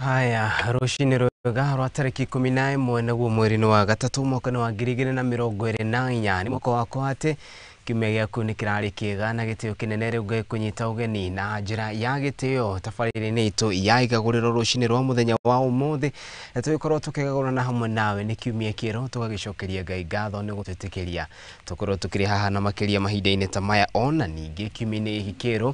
Haya, rũcinĩ rwega rwa tarĩki 11 naguo mweri-inĩ wa gatatũ mwaka-inĩ wa 2024. Nĩ mwaka wakwa atĩ kiumia gĩaku nĩ kĩrarĩ kĩega na gĩtĩo kĩnene rĩu ngĩkũnyita ũgeni na njĩra ya gĩtĩo tabarĩra-inĩ itũ ya igagũrĩro rũcinĩ rwa mũthenya wa ũmũthĩ, na tũgĩkorwo tũkĩgagũrana hamwe nawe. Nĩ kiumia kĩerũ, tũgagĩcokeria Ngai ngatho nĩ gũtwĩtĩkĩria tũkorwo tũkĩrĩ haha na makĩria mahinda-inĩ ta maya. Ona ningĩ kiumia-inĩ gĩkĩ kĩerũ,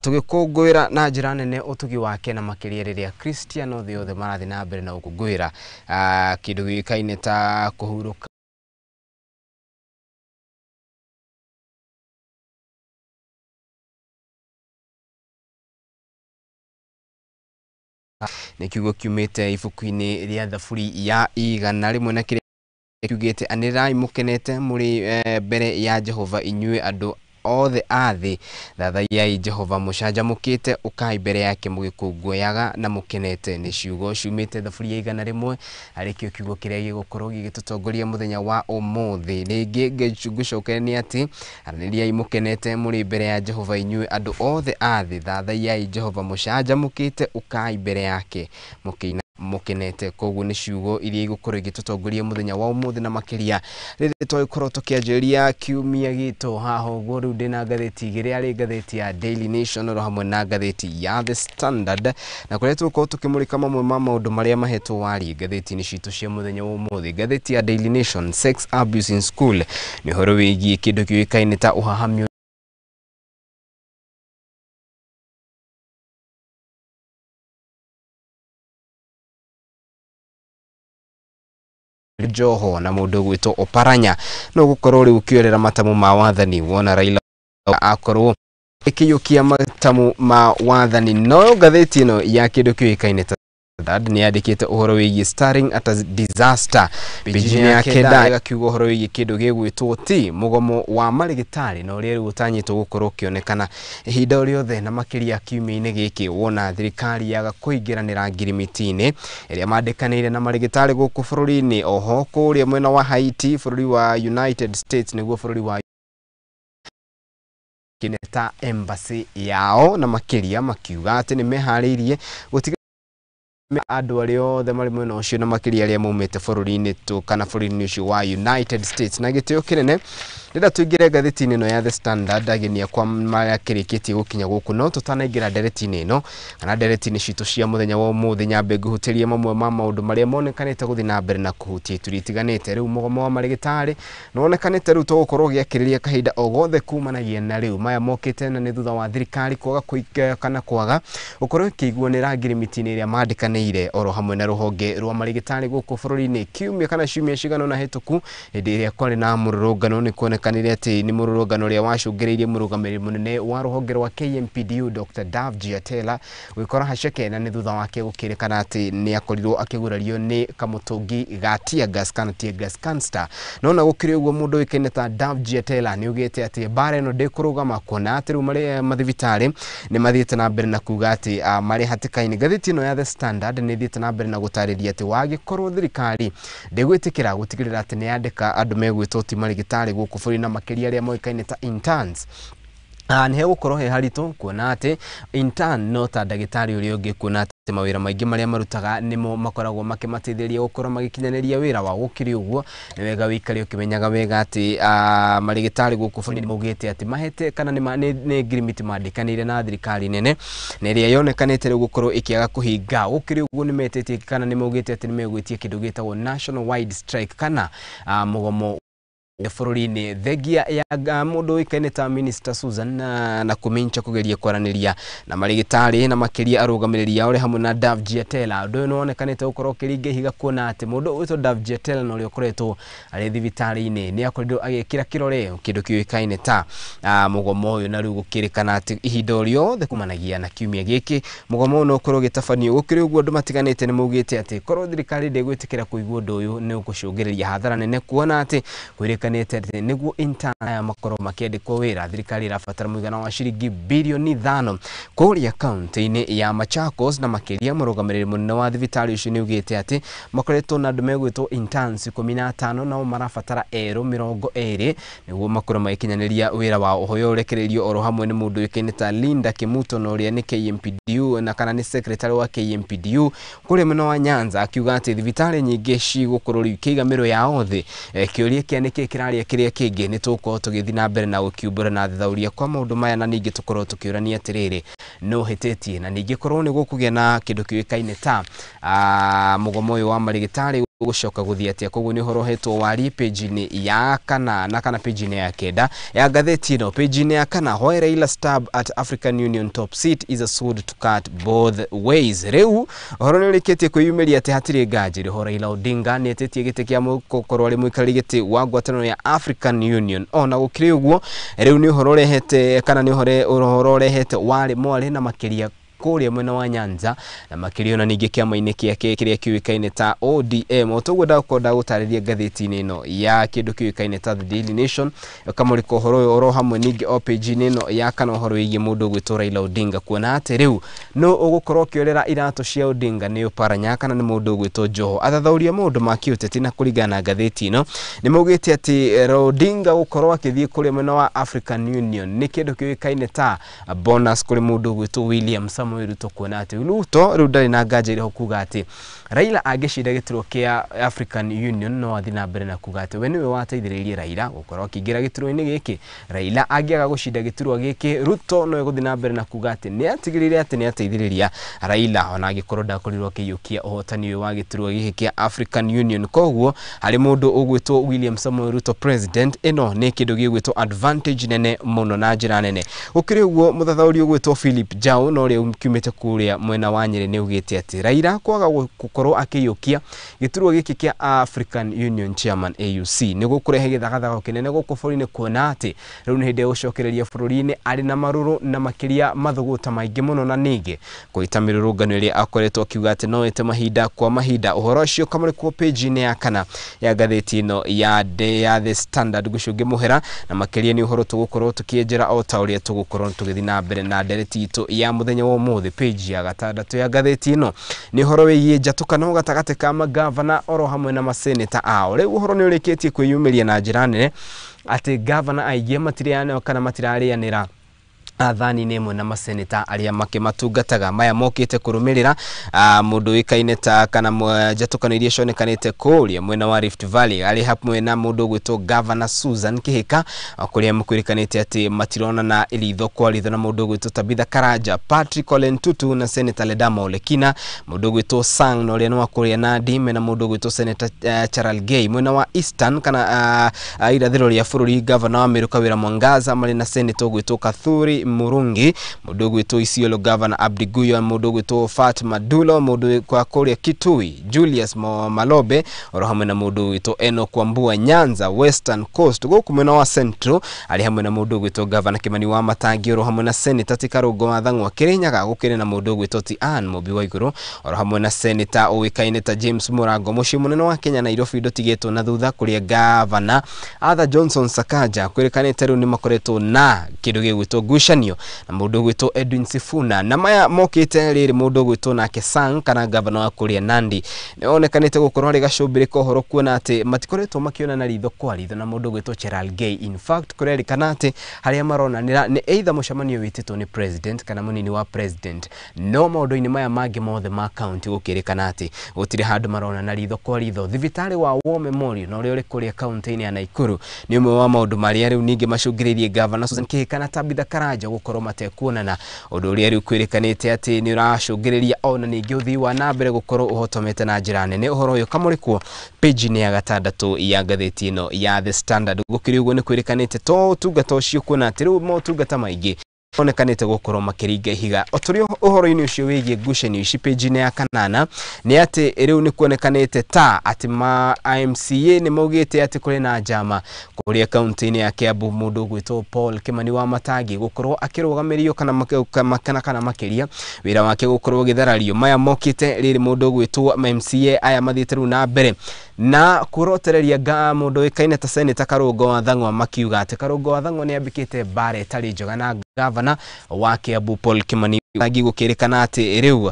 tũgĩkũngũĩra na njĩra nene ũtugi wake, na makĩria rĩrĩa Kristiano thĩ yothe marathiĩ na mbere na gũkũngũĩra kĩndũ gĩũĩkaine ta kũhurũka. Nĩ kiugo kiumĩte ibuku-inĩ rĩa Thaburi ya 101, na kĩrĩa kiugĩte: "Anĩrĩrai mũkenete mũrĩ mbere ya Jehova, inyuĩ andũ othe a thĩ. Thathaiyai Jehova mũcanjamũkĩte, ũkai mbere yake mũgĩkũngũyaga na mũkenete." Nĩ ciugo ciumĩte Thaburi ya 101, arĩ kĩo kiugo kĩrĩa gĩgũkorwo gĩgĩtũtongoria mũthenya wa ũmũthĩ. Rĩngĩ ngũcokere nĩ atĩ, anĩrĩrai mũkenete mũrĩ mbere ya Jehova, inyuĩ andũ othe a thĩ. Thathaiyai Jehova mũcanjamũkĩte, ũkai mbere yake mũkĩina mũkenete. Koguo nĩ ciugo iria igũkorwo igĩtũtongoria mũthenya wa ũmũthĩ, na makĩria rĩrĩa twagĩkorwo tũkĩanjĩrĩria kiumia gitũ haha ũguo. Rĩu ndĩna ngathĩti igĩrĩ, arĩ ngathĩti ya Daily Nation oro hamwe na ngathĩti ya The Standard, na kũrĩa tũgũkorwo tũkĩmũrĩka mamwe ma maũndũ marĩa mahetwo wariĩ ngathĩti-inĩ citũ cia mũthenya wa ũmũthĩ. Ngathĩti ya Daily Nation, sex abuse in school, nĩ ũhoro wĩgiĩ kĩndũ kĩũĩkaine ta ũhahamio Joho na mũndũ ũgwĩtwo Oparanya no gũkorwo rĩu ũkĩorera matamu ma wathani, wona Raila akorwo ĩkĩiyũkia matamu ma wathani. No ngathĩti ĩno ya kĩndũ kĩũĩkaine ta Standard nĩ yandĩkĩte ũhoro wĩgiĩ staring at a disaster. Page-inĩ ya 9 ĩgakiuga ũhoro wĩgiĩ kĩndũ gĩgwĩtwo ti mũgomo wa marĩgĩtarĩ, na ũrĩa rĩu ũtanyĩtwo gũkorwo ũkĩonekana ihinda o rĩothe, na makĩria kiumia-inĩ gĩkĩ, wona thirikari yaga kũingĩranĩra ngirimiti-inĩ ĩrĩa mandĩkanĩire na marĩgĩtarĩ gũkũ bũrũri-inĩ. Oho kũrĩa mwena wa Haiti, bũrũri wa United States nĩguo bũrũri wa ta embassy yao, na makĩria makiuga atĩ nĩ meharĩirie gũtiga andũ arĩa othe marĩ mwena ũcio, na makĩria arĩa maumĩte bũrũri-inĩ tu kana bũrũri-inĩ ũcio wa United States. Na gĩtĩo kĩnene ndĩrenda tũingĩre ngathĩti-inĩ ĩno ya The Standard, ageni akwa makĩrĩkĩtie gũkinya gũkũ. No tũtanaingĩra ndereti-inĩ ĩno kana ndereti-inĩ citũ cia mũthenya wa ũmũthĩ, nyambe ngũhutĩrie mamwe ma maũndũ marĩa monekanĩte gũthiĩ na mbere na kũhutia ituri itiganĩte. Rĩu mũgomo wa marĩgĩtarĩ nĩwonekanĩte rĩu tũgũkorwo gĩakĩrĩria kahinda o gothe kumanagia na rĩu maya mokĩte, na nĩ thutha wa thirikari kwaga kũiga kana kwaga gũkorwo ĩkĩiguanĩra ngirimiti-inĩ ĩrĩa mandĩkanĩire oro hamwe na rũhonge rwa marĩgĩtarĩ gũkũ bũrũri-inĩ. Kiumia kana ciumia cigana ũna hĩtũku, hĩndĩ ĩrĩa kwarĩ na mũrũrũngano, nĩ kuonekanire atĩ nĩ mũrũrũngano ũrĩa wacũngĩrĩirie mũrũgamĩrĩri mũnene wa rũhonge rwa KMPDU Dr. Davji Atela gwĩkora haceke, na nĩ thutha wake gũkĩrĩkana atĩ nĩ akorirwo akĩgurario nĩ kamũtũngi ga tear gas kana tear gas canister. No na gũkĩrĩ ũguo, mũndũ ũĩkaine ta Davji Atela nĩ augĩte atĩ mbara ĩno ndĩkũrũgama, kuona atĩ rĩu marĩ mathibitarĩ nĩ mathiĩte na mbere na kuga atĩ marĩ hatĩka-inĩ. Ngathĩti ĩno ya The Standard nĩ ĩthiĩte na mbere na gũtarĩria atĩ wagĩkorwo thirikari ndĩgwĩtĩkĩra gũtigĩrĩra atĩ nĩ yandĩka andũ megwĩtwo ti marĩgĩtarĩ gũkũ bũrũri, na makĩria arĩa moĩkaine ta interns, nĩ hegũkorwo he haritũ, kuona atĩ intern no ta ndagĩtarĩ ũrĩa ũngĩ, kuona atĩ mawĩra maingĩ marĩa marutaga nĩmo makoragwo makĩmateithĩrĩria gũkorwo magĩkinyanĩria wĩra wao. Gũkĩrĩ ũguo, nĩ wega wĩikare ũkĩmenyaga wega atĩ marĩgĩtarĩ gũkũ bũrũri-inĩ nĩmaugĩte atĩ mahete kana nĩ ngirimiti mandĩkanĩire na thirikari nene, na ĩrĩa yonekanĩte rĩu gũkorwo ĩkĩaga kũhinga. Gũkĩrĩ ũguo, nĩ metĩtie kana nĩ maugĩte atĩ nĩ megwĩtia kĩndũ gĩtagwo national wide strike kana mũgomo bũrũri-inĩ, thengia ya mũndũ ũĩkaine ta Minister Susan na Kumincha kũgeria kwaranĩria na marĩgĩtarĩ, na makĩria arũgamĩrĩri ao hamwe na Davji Atela. Ũndũ ũyũ nĩwonekanĩte gũkorwo ũkĩringa ihiga, kuona atĩ mũndũ ũgwĩtwo Davji Atela na ũrĩa ũkoretwo arĩ thibitarĩ-inĩ nĩ akorirwo agĩkĩra kĩrore kĩndũ kĩũĩkaine ta mũgomo ũyũ, na rĩu gũkĩrĩkana atĩ ihinda o rĩothe kumanagia na kiumia gĩkĩ mũgomo ũyũ no ũkorwo ũgĩtabanio. Gũkĩrĩ ũguo, andũ matiganĩte nĩ maugĩte atĩ korwo thirikari ndĩgwĩtĩkĩra kũigua ũndũ ũyũ, nĩ ũgũcũngĩrĩria hathara nene, kuona atĩ kwĩrĩkanĩte atĩ nĩguo intern aya makorwo makĩandĩkwo wĩra, thirikari ĩrabatara mũigana wa ciringi birioni 5. Kũrĩa kaunti-inĩ ya Machakos, na makĩria mũrũgamĩrĩri mũnene wa thibitarĩ ũcio nĩ augĩte atĩ makoretwo na andũ megwĩtwo interns 15, nao marabatara erũ 20 nĩguo makorwo magĩkinyanĩria wĩra wao. Ũhoro ũyũ ũrekereirio oro hamwe nĩ mũndũ ũĩkaine ta Linda Kimuto, na ũrĩa nĩ KMPDU KMPDU na kana nĩ secretary wa KMPDU kũrĩa mwena wa Nyanza, akiuga atĩ thibitarĩ nyingĩ cigũkorwo rĩu ikĩiga mĩro yao thĩ. Kĩũria kĩa nĩkĩ kĩraria kĩrĩa kĩngĩ nĩ tũgũkorwo tũgĩthiĩ na mbere na gũkiumbũra na thathauria kwa maũndũ maya, na ningĩ tũkorwo tũkĩũrania atĩrĩrĩ, no hĩtĩtie na ningĩ korwo nĩ gũkũgĩa na kĩndũ kĩũĩkaine ta mũgomo ũyũ wa marĩgĩtarĩ gũcoka gũthiĩ atĩa. Koguo nĩ ũhoro ũhetwo wari page-inĩ ya kana na kana page-inĩ ya kenda ya ngathĩti ĩno. Page-inĩ ya kana, why Raila stab at African Union top seat is a sword to cut both ways. Rĩu ũhoro nĩ ũrĩkĩtie kwĩyumĩria atĩ hatirĩ nganja rĩho Raila Odinga nĩ etĩtie gĩtĩ kĩa gũkorwo arĩ mũikarĩri gĩtĩ wa ngwatanĩro ya African Union. Ona gũkĩrĩ ũguo, rĩu nĩ ũhoro ũrehete kana nĩ ũhoro ũrehete warĩ mwarĩ na makĩria kũrĩa mwena wa Nyanza, na makĩria ona ningĩ kĩama-inĩ gĩake kĩrĩa kĩũĩkaine ta ODM. O toguo ndakorwo ndagũtarĩria ngathĩti-inĩ ĩno ya kĩndũ kĩũĩkaine ta The Daily Nation, ũkamũrĩka ũhoro ũyũ oro hamwe ningĩ o page-inĩ ĩno ya kana ũhoro wĩgiĩ mũndũ ũgwĩtwo Raila Odinga, kuona atĩ rĩu nũ ũgũkorwo ũkĩorera iratũ cia Odinga, nĩ Oparanya kana nĩ mũndũ ũgwĩtwo Joho. Athathaũri a maũndũ ma kĩũteti na kũringana na ngathĩti ĩno nĩ maugĩte atĩ Odinga gũkorwo akĩthiĩ kũrĩa mwena wa African Union nĩ kĩndũ kĩũĩkaine ta bonus kũrĩ mũndũ ũgwĩtwo William Samoei Ruto, kuona atĩ Ruto rĩu ndarĩ na nganja ĩrĩho kuga atĩ Raila angĩcinda gĩturwa kĩa African Union no athiĩ na mbere na kuga atĩ we nĩwe wateithĩrĩirie Raila gũkorwo akĩingĩra gĩturwa-inĩ gĩkĩ. Raila angĩaga gũcinda gĩturwa gĩkĩ, Ruto no egũthiĩ na mbere na kuga atĩ nĩ atigĩrĩire atĩ nĩ ateithĩrĩria Raila ona angĩkorwo ndakorirwo akĩiyũkia ũhotani ũyũ wa gĩturwa gĩkĩ kĩa African Union. Koguo harĩ mũndũ ũgwĩtwo William Samoei Ruto president, ĩno nĩ kĩndũ gĩgwĩtwo advantage nene mũno na njĩra nene. Gũkĩrĩ ũguo, mũthathaũri ũgwĩtwo Philip Jau na ũrĩa kiumĩte kũrĩa mwena wa Nyĩrĩ nĩ augĩte atĩ Raila kwaga gũkorwo akĩiyũkia gĩturwa gĩkĩ kĩa African Union Chairman AUC nĩ gũkũrehe gĩthagathago kĩnene gũkũ bũrũri-inĩ, kuona atĩ rĩu nĩ hĩndĩ ya gũcokereria bũrũri-inĩ arĩ na marũrũ na makĩria mathũgũta maingĩ mũno, na ningĩ kũita mĩrũrũngano ĩrĩa akoretwo akiuga atĩ no ĩte mahinda kwa mahinda. Ũhoro ũcio ũkamũrĩkwo page-inĩ ya kana ya ngathĩti ĩno ya The Standard gũcũngĩ mũhera, na makĩria nĩ ũhoro tũgũkorwo tũkĩenjera o ta ũrĩa tũgũkorwo tũgĩthiĩ na mbere na ndereti itũ ya mũthenya wa ũmũthĩ. Page ya gatandatũ ya ngathĩti ĩno nĩ ũhoro wĩgiĩ njatũkano gatagatĩ ka magavana oro hamwe na maseneta ao. Rĩu ũhoro nĩ ũrĩkĩtie kwĩyumĩria na njĩra nene atĩ gavana aingĩ matirĩanĩra kana matirarĩanĩra athani-inĩ ĩmwe na maseneta arĩa makĩmatungataga. Maya mokĩte kũrũmĩrĩra mũndũ ũĩkaine ta kana njatũkano iria cionekanĩte kũrĩa mwena wa Rift Valley, arĩ hamwe na mũndũ ũgwĩtwo Governor Susan Kihika, kũrĩa kwĩrĩkanĩte atĩ matironana ritho kwa ritho na mũndũ ũgwĩtwo Tabitha Karanja, Patrick Ole Ntutu na Senator Ledama Olekina, mũndũ ũgwĩtwo Sang na ũrĩa nĩ wa kũrĩa Nandi, mena mũndũ ũgwĩtwo Senator Cherargei. Mwena wa Eastern kana irathĩro rĩa bũrũri, Governor wa Meru Kawira Mwangaza marĩ na Senator ũgwĩtwo Kathuri Murungi, mũndũ ũgwĩtwo Isiolo Governor Abdi Guyo, mũndũ ũgwĩtwo Fatma Dulo, mũndũ kwa kũrĩa Kitui Julius Malobe, oro hamwe na mũndũ ũgwĩtwo Enoch Wambua. Nyanza Western Coast gũkũ mwena wa Central arĩ hamwe na mũndũ ũgwĩtwo Governor Kimani wa Matangi, oro hamwe na Senator Tikarũngo wa Thang'wa. Kirinyaga gũkĩrĩ na mũndũ ũgwĩtwo T.Ann Mũmbi wa Igũrũ, oro hamwe na Senator ũĩkaine ta James Mũrango. Mũciĩ mũnene wa Kenya Nairobi ndũtigĩtwo na thutha, kũrĩa Governor Arthur Johnson Sakaja kwĩrĩkanĩte rĩu nĩ makoretwo na kĩndũ gĩgwĩtwo ngucanio na mũndũ ũgwĩtwo Edwin Sifuna, na maya mokĩte rĩrĩ mũndũ ũgwĩtwo nake Sang kana gavana wa kũrĩa Nandi nĩ onekanĩte gũkorwo arĩ gacũmbĩrĩ ka ũhoro, kuona atĩ matikoretwo makĩonana ritho kwa ritho na mũndũ ũgwĩtwo Cherargei. In fact, kũrerĩkana atĩ harĩa maronanĩra nĩ either mũcemanio wĩtĩtwo nĩ president kana mũnini wa president, no maũndũ-inĩ maya mangĩ mothe ma county gũkĩrĩkana atĩ gũtirĩ handũ maronana ritho kwa ritho. Thibitarĩ wa War Memorial na ũrĩa ũrĩ kũrĩa kaunti-inĩ ya Nakuru nĩ ũmwe wa maũndũ marĩa rĩu ningĩ macũngĩrĩirie Governor Susan Kihika na Tabitha Karanja gũkorwo matekuonana, ũndũ ũrĩa rĩu kwĩrĩkanĩte atĩ nĩ ũracũngĩrĩria ona ningĩ ũthii wa na mbere gũkorwo ũhotomete na njĩra nene. Ũhoro ũyũ kamũrĩkwo page-inĩ ya gatandatũ ya ngathĩti ĩno ya The Standard. Gũkĩrĩ ũguo nĩ kwĩrĩkanĩte to ũtungata ũcio, kuona atĩ rĩu motungata maingĩ onekanĩte gũkorwo makĩringa ihiga. O tũrĩ ũhoro-inĩ ũcio wĩgiĩ ngucanio ici, page-inĩ ya kanana nĩ atĩ rĩu nĩ kuonekanĩte ta atĩ ma MCA nĩ maugĩte atĩ kũrĩ na njama kũrĩa kaunti-inĩ ya Kiambu mũndũ ũgwĩtwo Paul Kimani wa Matangi gũkorwo akĩrũgamĩrio kana makĩria wĩra wake gũkorwo ũgĩtharario. Maya mokĩte rĩrĩ mũndũ ũgwĩtwo MCA aya mathiĩte rĩu na mbere na kũrotereria mũndũ ũĩkaine ta Senator Karũngo wa Thang'wa, makiuga atĩ Karũngo wa Thang'wa nĩ ambĩkĩte mbara ĩtarĩ njega na gavana wa Kiambu Paul Kimani. Tangi gũkĩrĩkana atĩ rĩu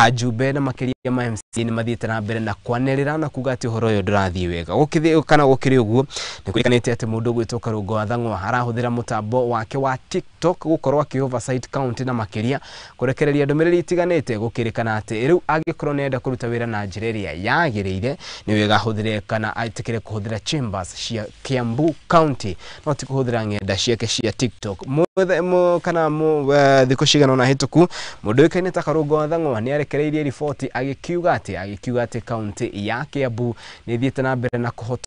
ajumbe na makĩria ma MC nĩ mathiĩte na mbere na kwanĩrĩra na kuga atĩ ũhoro ũyũ ndũrathiĩ wega. Gũkĩthiĩ kana gũkĩrĩ ũguo, nĩ kwĩrĩkanĩte atĩ mũndũ ũgwĩtwo Karũngo wa Thang'wa arahũthĩra mũtambo wake wa TikTok gũkorwo akĩ oversight county na makĩria kũrekereria ndũmĩrĩri itiganĩte. Gũkĩrĩkana atĩ rĩu angĩkorwo nĩ arenda kũruta wĩra na njĩra ĩrĩa yagĩrĩire, nĩ wega ahũthĩre kana etĩkĩre kũhũthĩra chambers cia Kiambu County, no ti kũhũthĩra ng'enda ciake cia TikTok. Kana thikũ cigana ũna hĩtũku, mũndũ ũĩkaine ta Karũngo wa Thang'wa nĩ arekereirie riboti agĩkiuga atĩ county ya Kiambu nĩ ĩthiĩte na mbere na kũhota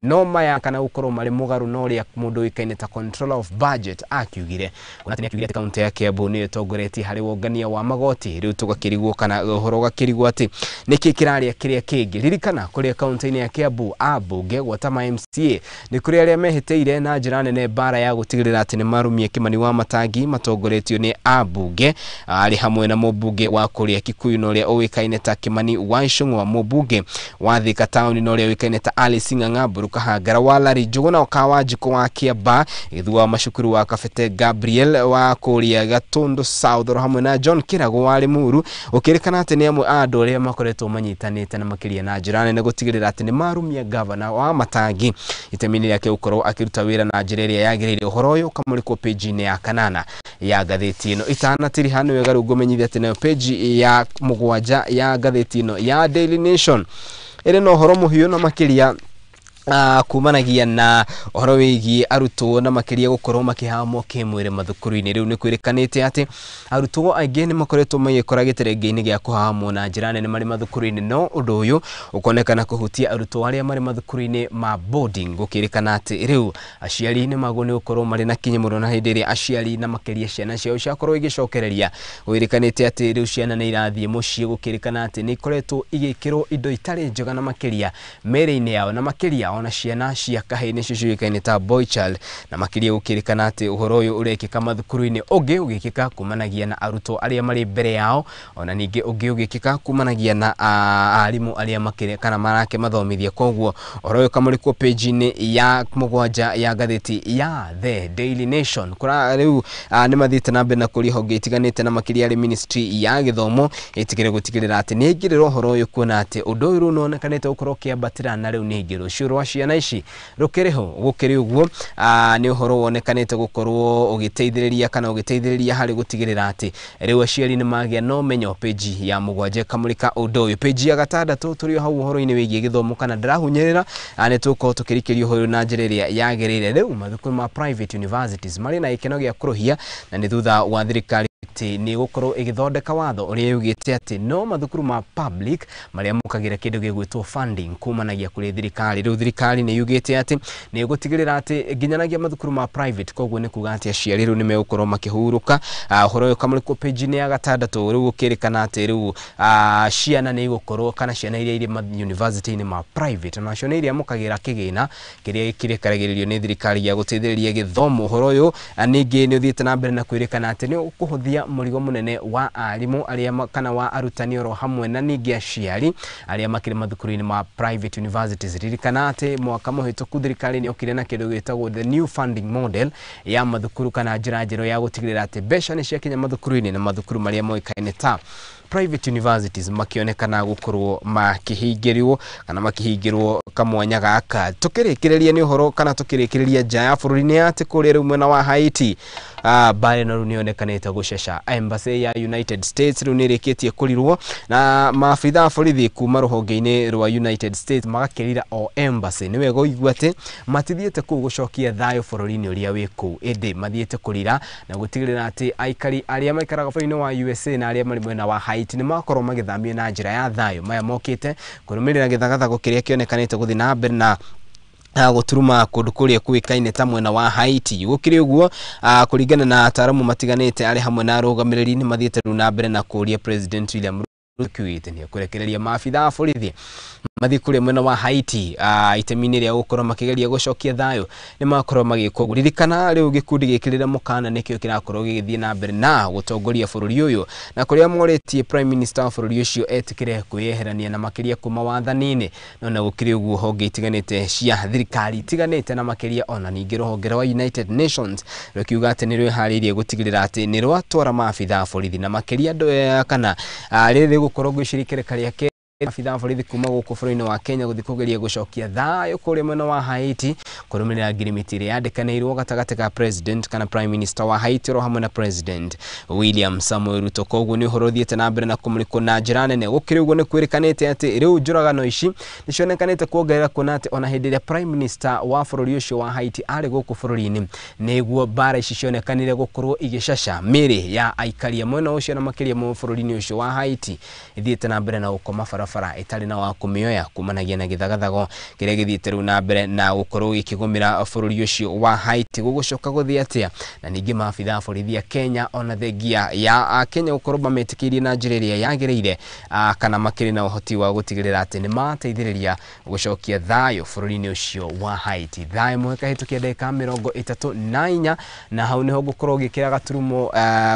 no maya kana gũkorwo marĩ mũgarũ na ũrĩa mũndũ ũĩkaine ta Controller of Budget akiugire. Kuona atĩ nĩ akiugire atĩ kaunti ya Kiambu nĩyo ĩtongoretie harĩ wongania wa magoti. Rĩu tũgakĩrigwo kana ũhoro ũgakĩrigwo atĩ nĩkĩ kĩrarĩa kĩrĩa kĩngĩ. Ririkana kũrĩa kaunti-inĩ ya Kiambu ambunge gwata ma MCA nĩ kũrĩ arĩa mehĩtĩire na njĩra nene mbara ya gũtigĩrĩra atĩ nĩ marumia Kimani wa Matangi matongoretio nĩ ambunge arĩ hamwe na mũmbunge wa kũrĩa Kikuyu na ũrĩa ũĩkaine ta Kimani wa Ichung'wa, mũmbunge wa Thika Town na ũrĩa ũĩkaine ta Alice Ng'ang'a, Mburu Kahangara wa Larry Njũgũna Okawanjikũ wa Kiambaa, Gĩthua wa Macukuru wa Kabete, Gabriel wa kũrĩa Gatundu South, oro hamwe na John Kĩrago wa Limuru. Gũkĩrĩkana atĩ nĩ amwe a andũ arĩa makoretwo manyitanĩte na makĩria na njĩra nene gũtigĩrĩra atĩ nĩ marumia gavana wa Matangi itemi-inĩ rĩake gũkorwo akĩruta wĩra na njĩra ĩrĩa yagĩrĩire. Ũhoro ũyũ ũkamũrĩkwo page-inĩ ya kanana ya ngathĩti ĩno. Itanatiriha, nĩ wega rĩu ngũmenyithia atĩ nayo page ya 7 ya ngathĩti ĩno ya Daily Nation ĩrĩ na ũhoro mũhiũ na makĩria kumanagia na ũhoro wĩgiĩ arutwo na makĩria gũkorwo makĩhamwo kĩmwĩrĩ mathukuru-inĩ. Rĩu nĩ kwĩrĩkanĩte atĩ arutwo aingĩ nĩ makoretwo magĩkora gĩterenge-inĩ gĩa kũhamwo na njĩra nene marĩ mathukuru-inĩ, no ũndũ ũyũ ũkonekana kũhutia arutwo arĩa marĩ mathukuru-inĩ ma boarding. Gũkĩrĩkana atĩ rĩu aciari nĩ magwo nĩ gũkorwo marĩ na kinyi mũno, na hĩndĩ ĩrĩa aciari na makĩria ciana ciao ciakorwo igĩcokereria. Gwĩrĩkanĩte atĩ rĩu ciana nĩ irathiĩ mũciĩ, gũkĩrĩkana atĩ nĩ ikoretwo igĩkĩrwo indo itarĩ njega na makĩria mĩĩrĩ-inĩ yao, na makĩria ona ciana cia kahĩĩ nĩcio ciũĩkaine ta boy child. Na makĩria gũkĩrĩkana atĩ ũhoro ũyũ ũrekĩka mathukuru-inĩ, ũngĩ ũgĩkĩka kumanagia na arutwo arĩa marĩ mbere yao, ona ningĩ ũngĩ ũgĩkĩka kumanagia na arimũ arĩa makĩrĩ kana marakĩmathomithia. Koguo ũhoro ũyũ ũkamũrĩkwo page-inĩ ya 7 ya ngathĩti ya The Daily Nation. Kũra rĩu nĩ mathiĩte na mbere na kũria honge itiganĩte na makĩria arĩ ministry ya gĩthomo ĩtigĩre gũtigĩrĩra atĩ nĩ ĩingĩrĩra ũhoro ũyũ, kuona atĩ ũndũ ũyũ rĩu nĩwonekanĩte gũkorwo ũkĩambatĩra na rĩu ningĩ rũciũ rwa ciana ici rũkĩrĩ ho. Gũkĩrĩ ũguo, nĩ ũhoro wonekanĩte gũkorwo ũgĩteithĩrĩria kana ũgĩteithĩrĩria harĩ gũtigĩrĩra atĩ rĩu aciari nĩ magĩa na ũmenyo. Page ya 7 ĩkamũrĩka ũndũ ũyũ. Page ya 6, tũrĩ o hau ũhoro-inĩ wĩgiĩ gĩthomo kana ndĩrahunyĩrĩra, nĩ tũgũkorwo tũkĩrikĩria ũhoro ũyũ na njĩra ĩrĩa yagĩrĩire. Rĩu mathukuru ma private universities marĩ na gĩkeno gĩa kũrũhia, na nĩ thutha wa thirikari atĩ nĩ gũkorwo ĩgĩthondeka watho ũrĩa yugĩte atĩ no mathukuru ma public marĩa mokagĩra kĩndũ gĩgwĩtwo funding kumanagia kũrĩ thirikari. Rĩu thirikari nĩ yugĩte atĩ nĩ ĩgũtigĩrĩra atĩ nginyanagia mathukuru ma private, koguo nĩ kuga atĩ aciari rĩu nĩ megũkorwo makĩhurũka. Ũhoro ũyũ ũkamũrĩkwo page-inĩ ya 6. Rĩu gũkĩrĩkana atĩ rĩu ciana nĩ igũkorwo kana ciana iria irĩ ma university-inĩ ma private onacio nĩ irĩamũkagĩra kĩgĩna kĩrĩa kĩrekaragĩrĩrio nĩ thirikari gĩa gũteithĩrĩria gĩthomo. Ũhoro ũyũ ningĩ nĩ ũthiĩte na mbere na kwĩrĩkana atĩ nĩ ũkũhũthia mũrigo mũnene wa arimũ arĩa kana wa arutani oro hamwe na ningĩ aciari arĩa makĩrĩ mathukuru-inĩ ma private universities. Ririkana atĩ mwaka mũhĩtũku thirikari nĩ yokire na kĩndũ gĩtagwo the new funding model ya mathukuru kana njĩra njerũ ya gũtigĩrĩra atĩ mbeca nĩ ciakinya mathukuru-inĩ, na mathukuru marĩa moĩkaine ta private universities makĩonekana gũkorwo makĩhingĩrwo kana makĩhingĩrwo kamwanya gaka. Tukĩrĩkĩrĩria nĩ ũhoro kana tukĩrĩkĩrĩria nja ya bũrũri nĩ atĩ kũrĩa rĩu mwena wa Haiti mbara ĩno rĩu nĩyonekanĩte gũceca. Embassy ya United States rĩu nĩ ĩrĩkĩtie kũrirwo na maabitha a borithi kuma rũhonge-inĩ rwa United States magakĩrira o embassy. Nĩ wega ũigue atĩ matithiĩte kũu gũcokia thayũ bũrũri-inĩ ũrĩa wĩ kũu, ĩndĩ mathiĩte kũrira na gũtigĩrĩra atĩ aikari arĩa maikaraga bũrũri-inĩ wa USA na arĩa marĩ mwena wa Haiti nĩ makorwo magĩthamio na njĩra ya thayũ. Maya mokĩte kũrũmĩrĩra gĩthagathago kĩrĩa kĩonekanĩte gũthiĩ na mbere na gũturuma kũndũ kũrĩa kũĩkaine ta mwena wa Haiti. Gũkĩrĩ ũguo, kũringana na ataaramu matiganĩte arĩ hamwe na arũgamĩrĩri nĩ mathiĩte rĩu na mbere na kũria President William Kiugĩte nĩ ekũrekereria maabitha a borithi mathiĩ kũrĩa mwena wa Haiti itemi-inĩ rĩa gũkorwo makĩgeria gũcokia thayũ nĩ makorwo magĩkwo ũguo. Ririkana rĩu gĩkundi gĩkĩ rĩrĩa mũkana nĩkĩo kĩrakorwo gĩgĩthiĩ na mbere na gũtongoria bũrũri ũyũ na kũrĩa morĩtie Prime Minister wa bũrũri ũcio etĩkĩre kwĩyeherania na makĩria kuma wathani-inĩ. No na gũkĩrĩ ũguo honge itiganĩte cia thirikari itiganĩte na makĩria ona ningĩ rũhonge rwa United Nations rũkiuga atĩ nĩ rwĩharĩirie gũtigĩrĩra atĩ nĩ rwatwara maabitha a borithi na makĩria andũ kana rĩrĩ rĩgũkorwo ngwĩciria ikereka rĩa maabitha a borithi kuma gũkũ bũrũri-inĩ wa Kenya gũthiĩ kũgeria gũcokia thayũ kũrĩa mwena wa Haiti kũrũmĩrĩra ngirimiti ĩrĩa yandĩkanĩirwo gatagatĩ ka President kana Prime Minister wa Haiti oro hamwe na President William Samoei Ruto. Koguo nĩ ũhoro ũthiĩte na mbere na kũmũrĩkwo na njĩra nene. Gũkĩrĩ ũguo nĩ kwĩrĩkanĩte atĩ rĩu njũragano ici nĩ cionekanĩte kuongerera kuona atĩ ona hĩndĩ ĩrĩa Prime Minister wa bũrũri ũcio wa Haiti arĩ gũkũ bũrũri-inĩ nĩguo mbara ici cionekanire gũkorwo igĩcaca mĩĩrĩ ya aikari a mwena ũcio na makĩria bũrũri-inĩ ũcio wa Haiti ithiĩte na mbere na gũkoma barabara itarĩ na wa kũmĩoya kumanagia na gĩthagathago kĩrĩa gĩthiĩte rĩu na mbere na gũkorwo gĩkĩgũmĩra bũrũri ũcio wa Haiti. Gũgũcoka gũthiĩ atĩa? Na ningĩ maabitha a borithi a Kenya ona thengia ya Kenya gũkorwo mametĩkĩirie na njĩra ĩrĩa yagĩrĩire kana makĩrĩ na ũhoti wa gũtigĩrĩra atĩ nĩ mateithĩrĩria gũcokia thayũ bũrũri-inĩ ũcio wa Haiti. Thaa ĩmwe ĩkahĩtũkia ndagĩka 34 na hau nĩho ngũkorwo ngĩkĩra gaturumo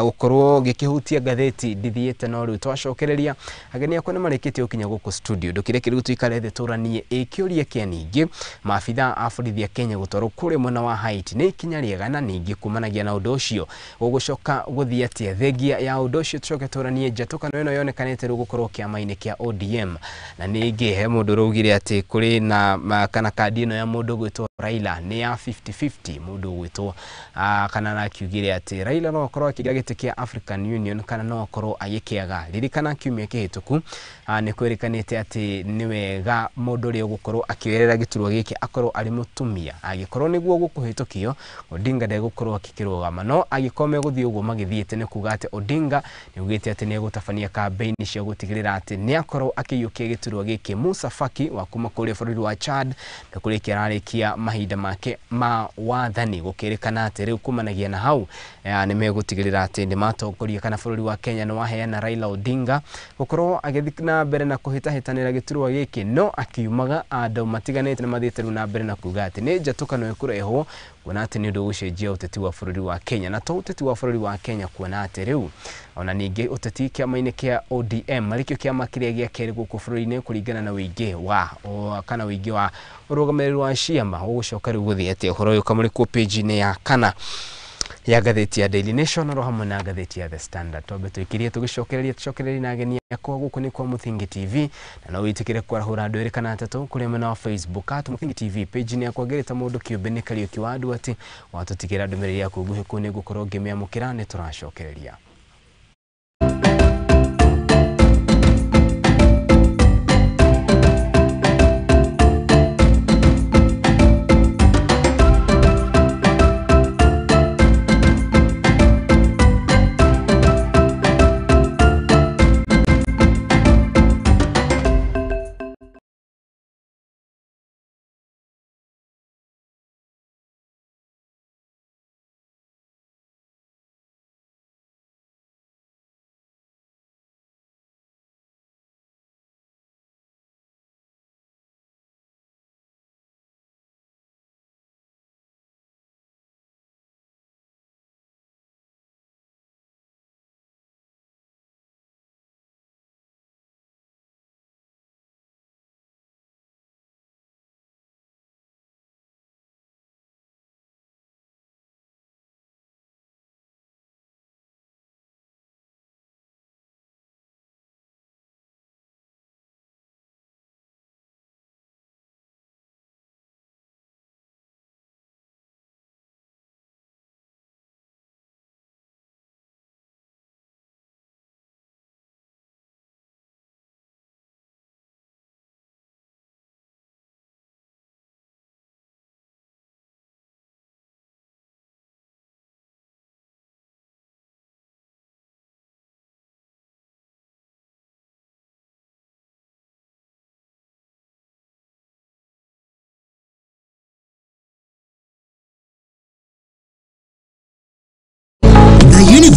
gũkorwo ngĩkĩhutia ngathĩti ndithiĩte no rĩu twacokereria ageni akwa nĩ marĩkĩtie gũkinya gũkũ studio. Ndũkĩreke rĩu tũikare thĩ tũranie ĩ kĩũria kĩa ningĩ maabitha a borithi a Kenya gũtwarwo kũrĩa mwena wa Haiti nĩ ikinya rĩega na ningĩ kumanagia na ũndũ ũcio gũgũcoka gũthiĩ atĩa thengia ya ũndũ ũcio tũcoke tũranie njatũkano ĩno yonekanĩte rĩu gũkorwo kĩama-inĩ kĩa ODM. Na ningĩ he mũndũ ũraugire atĩ kũrĩ na kana kandi ĩno ya mũndũ ũgwĩtwo Raila nĩ ya 50-50 mũndũ ũgwĩtwo kana arakiugire atĩ Raila no akorwo akĩgĩa gĩtĩ kĩa African Union kana no akorwo agĩkĩaga. Ririkana kiumia kĩhĩtũku nĩ kwĩrĩkanĩte atĩ nĩ wega mũndũ ũrĩa ũgũkorwo akĩoerera gĩturwa gĩkĩ akorwo arĩ mũtumia angĩkorwo nĩguo gũkũhĩtũkio Odinga ndegũkorwo akĩkĩrũgama no angĩkorwo megũthiĩ ũguo magĩthiĩte nĩ kuga atĩ Odinga nĩ augĩte atĩ nĩ egũtabania kambĩini cia gũtigĩrĩra atĩ nĩ akorwo akĩiyũkia gĩturwa gĩkĩ. Musa Faki wa kuma kũrĩa bũrũri wa Chad nĩ kũrĩkia ararĩkia mahinda make ma wathani gũkĩrĩkana atĩ rĩu kumanagia na hau nĩ megũtigĩrĩra atĩ nĩ matongoria kana bũrũri wa Kenya nĩ waheana Raila Odinga gũkorwo agĩthiĩ na mbere na kũhĩtahĩtanĩra gĩturwa gĩkĩ no akiumaga andũ matiganĩte nĩ mathiĩte rĩu na mbere na kuga atĩ nĩ njatũkano ĩkũrehwo kuona atĩ nĩ ũndũ ũgũcenjia ũteti wa bũrũri wa Kenya na to ũteti wa bũrũri wa Kenya kuona atĩ rĩu ona ningĩ ũteti kĩama-inĩ kĩa ODM arĩkĩo kĩama kĩrĩa gĩa kerĩ gũkũ bũrũri-inĩ kũringana na ũingĩ wa kana ũingĩ wa ũrũgamĩrĩri wa ciama ũgũcoka rĩu gũthiĩ atĩa. Ũhoro ũyũ ũkamũrĩkwo page-inĩ ya kana ya ngathĩti ya Daily Nation oro hamwe na ngathĩti ya The Standard. Twambe tũikirie tũgĩcokereria tũcokererie na ageni akwa gũkũ nĩ kwa Mũthingi TV na no wĩtĩkĩre kwarahũra andũ erĩ kana atatũ kũrĩa mwena wa Facebook at Mũthingi TV page-inĩ yakwa ngĩrĩta mũndũ kĩũmbe nĩ Kariũki wa andũ atĩ watũtigĩra ndũmĩrĩri yaku nguhĩ kũu nĩ ngũkorwo ngĩmĩamũkĩra nĩ tũracokereria.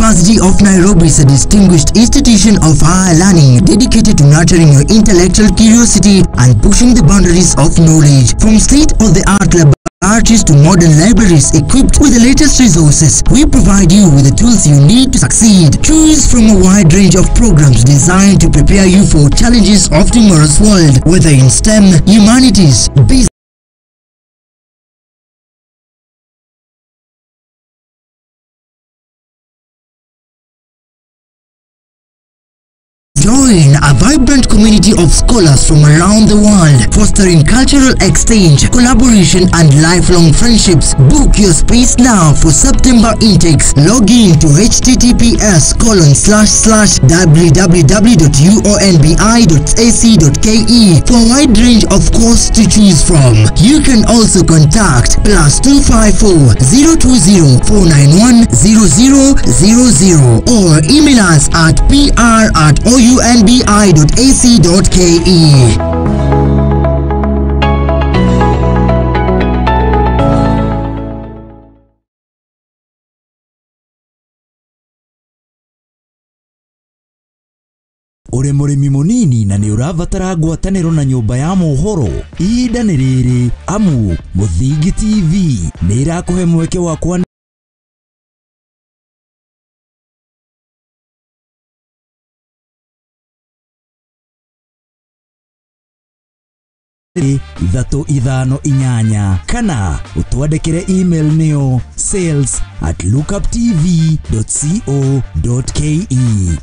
University of Nairobi is a distinguished institution of higher learning dedicated to nurturing your intellectual curiosity and pushing the boundaries of knowledge. From state-of-the-art laboratories to modern libraries equipped with the latest resources, we provide you with the tools you need to succeed. Choose from a wide range of programs designed to prepare you for challenges of tomorrow's world, whether in STEM, humanities, business, Join a vibrant community of scholars from around the world, fostering cultural exchange, collaboration, and lifelong friendships. Book your space now for September intakes. Log in to https://www.uonbi.ac.ke for a wide range of courses to choose from. You can also contact +254 020 491 0000 or email us at pr@ounbi.ac.ke. Uri murimi munini na ni urabatara ngwataniro na nyumba ya mohoro ihinda ni riri amu Muthingi TV ni irakuhe mweke wa kwa 3 5 8 kana utwandikire email niyo sales@lookuptv.co.ke.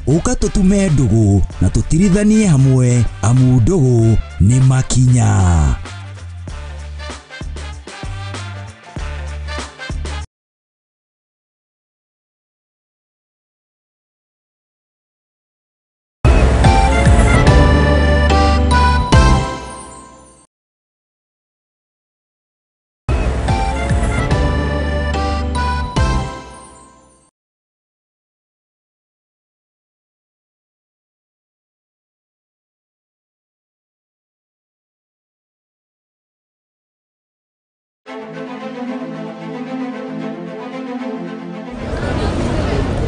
Uka tutume ndugu na tutirithanie hamwe amu ndugu ni makinya.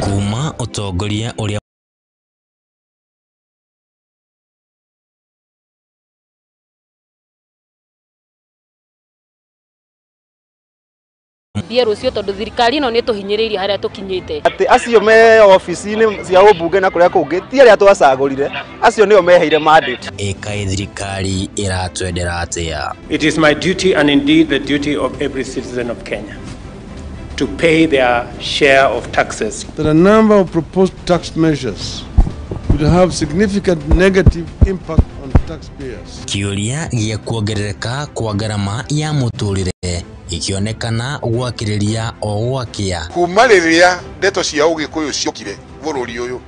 Kuma utongoria uria thie rucio tondu thirikari ino ni tuhinyiriirie haria tukinyite ati acio me office-ini cia ubunge na kuria kungi ti aria twacagurire acio nio meheire mandate. Ĩkaĩ thirikari iratwendera atia? It is my duty and indeed the duty of every citizen of Kenya to pay their share of taxes. That a number of proposed tax measures will have significant negative impact on taxpayers. Kiuria gĩa kuongerereka kwa ngarama ya mũtũrĩre ikionekana gwakĩrĩria o gwakia. Kuma rĩrĩa ndeto cia ũgĩkũyũ ciokire bũrũri ũyũ